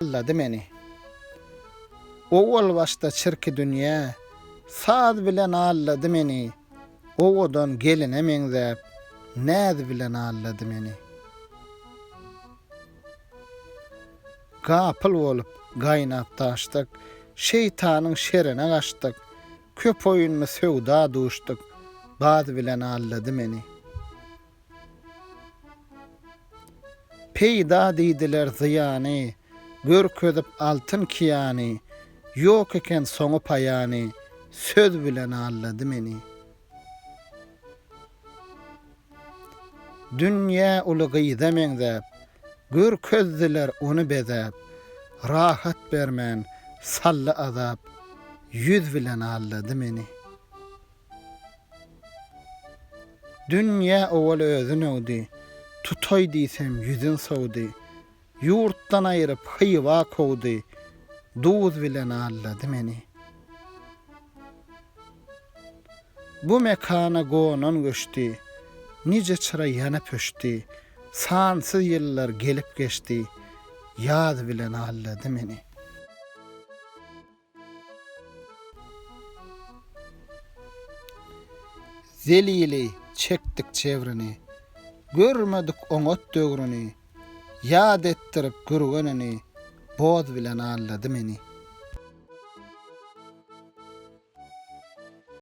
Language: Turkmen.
Aldady meni. Owal başda çirki dünýä, Saz bilen aldady meni. Owadan geline meňzäp, Näz bilen aldady meni. Gapyl bolup, gaýnap daşdyk, Şeýtanyň şerine gaçdyk, Köp oýunly söwda duşduk, Baz bilen aldady meni. Peýda diýdiler zyýany, Görkezip altyn kiýany, Ýok eken soňy paýany, Söz bilen aldady meni. Dünýä uly gyza meňzäp, Görkezdiler ony bezäp, Rahat bermän, saldy azap, Ýüz bilen aldady meni. Dünýä owal özün öwdi, Tutaý diýsem ýüzün sowdy, Ýurtdan aýryp Hywa kowdy, Duz bilen aldady meni. Bu mekana gonan göçdi, Nije çyra ýanyp öçdi, Sansyz ýyllar gelip geçdi, Ýaz bilen aldady meni. Zelili çekdik jebrini, Görmedik oňat döwrüni, Ýat etdirip Gürgenini, Boz bilen aldady meni.